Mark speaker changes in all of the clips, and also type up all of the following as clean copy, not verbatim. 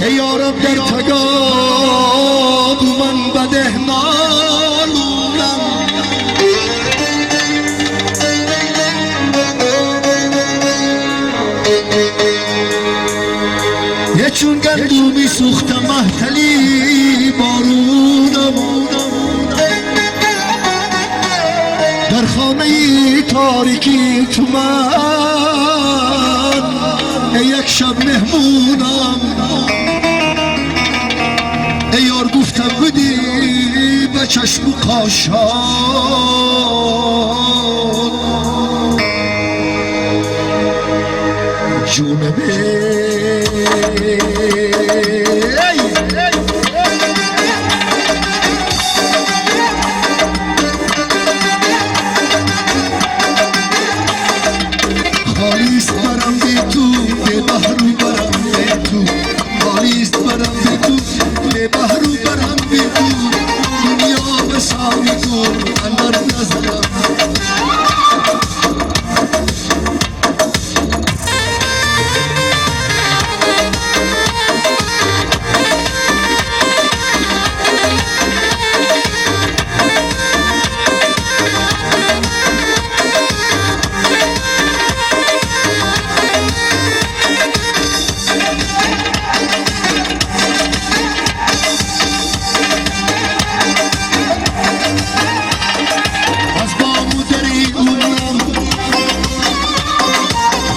Speaker 1: ای یارب در تگاب من بده نالونم یه چون گندومی سوختم مهتلی بارونم در خانه تاریکی تو من یک شب مهمونم ای یار گفتم بدی به چشم و قاشان جونم خالیست برم بی تو به بحر برم بی تو خالیست برم بی تو به بحر برم بی تو دنیا بسانی تو اندر نظرم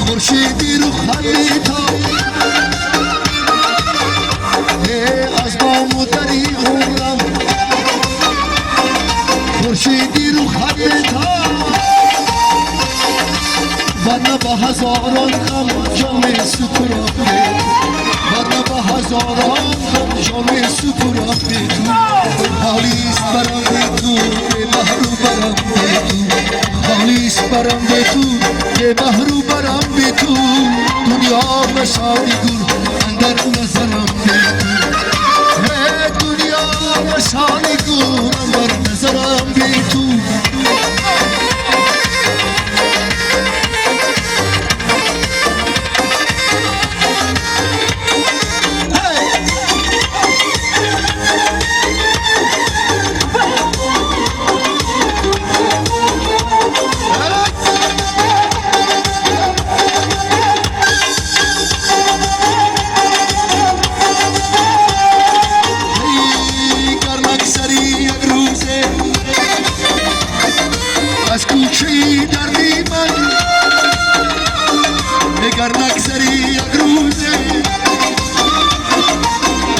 Speaker 1: خورشیدی رو خلیتا از بام و دری عمرم خورشیدی رو خلیتا ورنه با هزاران غم جام سپرم ورنه با هزاران غم جام سپرم به تو خالیست برم به تو به بحر برم به تو خالیست برم به تو به بحر برم به تو دنیا مسانی گور اندر نظرم به تو دنیا مسانی گور اندر نظرم به تو از کوچه‌ای دردی من اگر نگذری یک روزه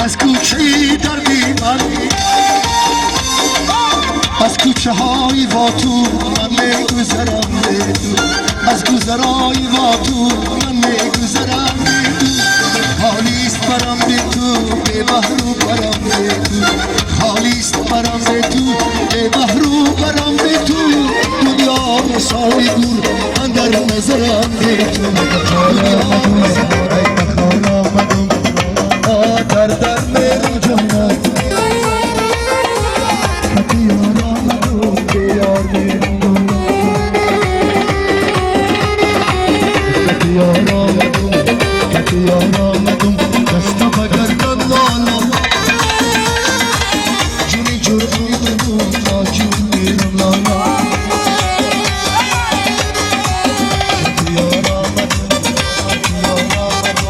Speaker 1: از کوچه‌ای دردی من از کوچه های واتو من میگذرم به تو از گذرای واتو من میگذرم به تو خالیست برم به تو به بحر برم به تو خالیست برم به تو به بحر برم به تو دنیا مساوی گور اندر نظرم به تو دنیا در در میرم جانم یار آمدم یار میرم یار آمدم یار آمدم دست بگردن لالا جونی جور آمدم تا جون میرم لالا یار آمدم یار آمدم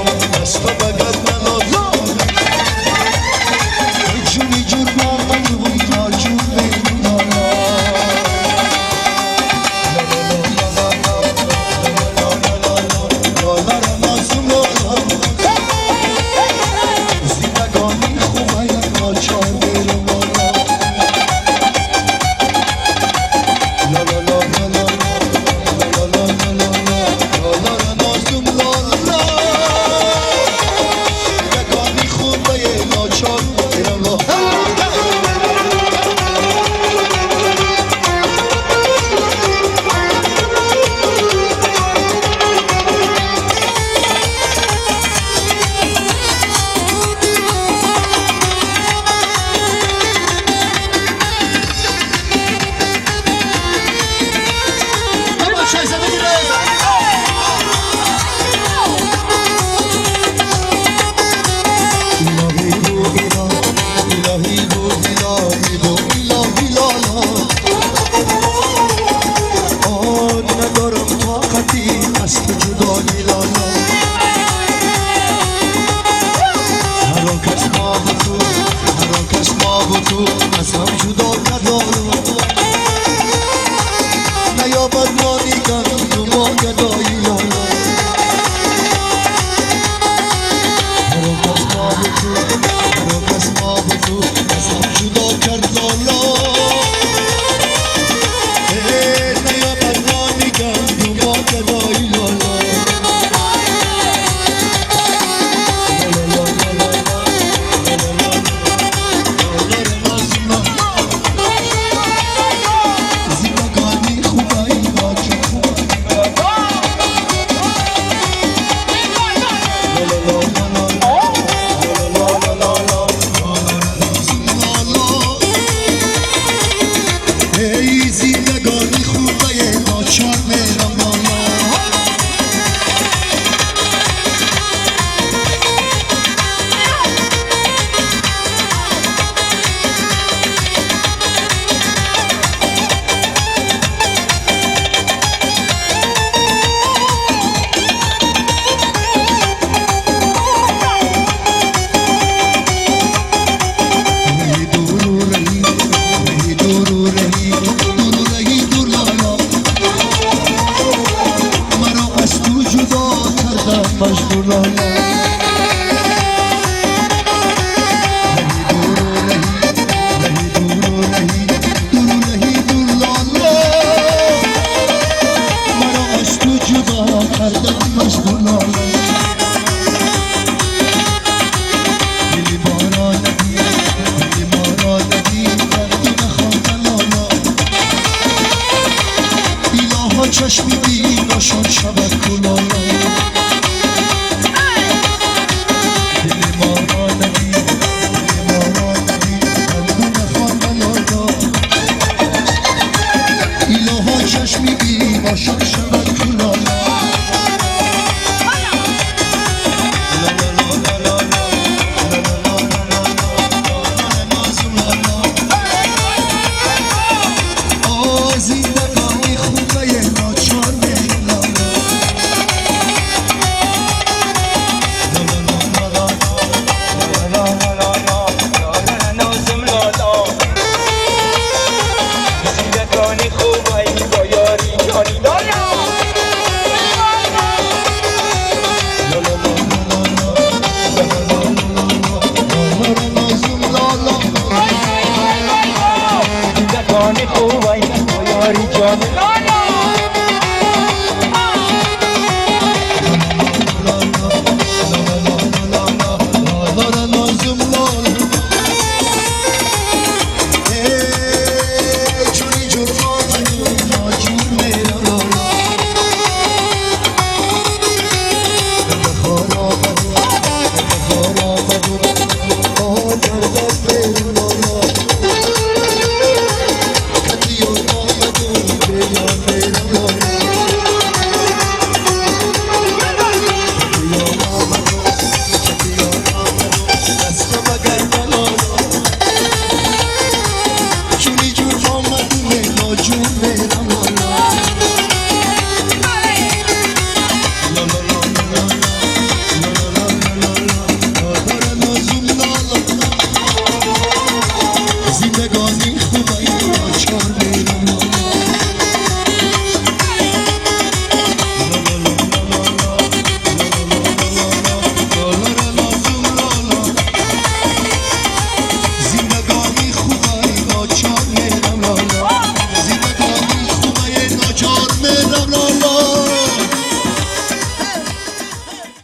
Speaker 1: Аз ғам.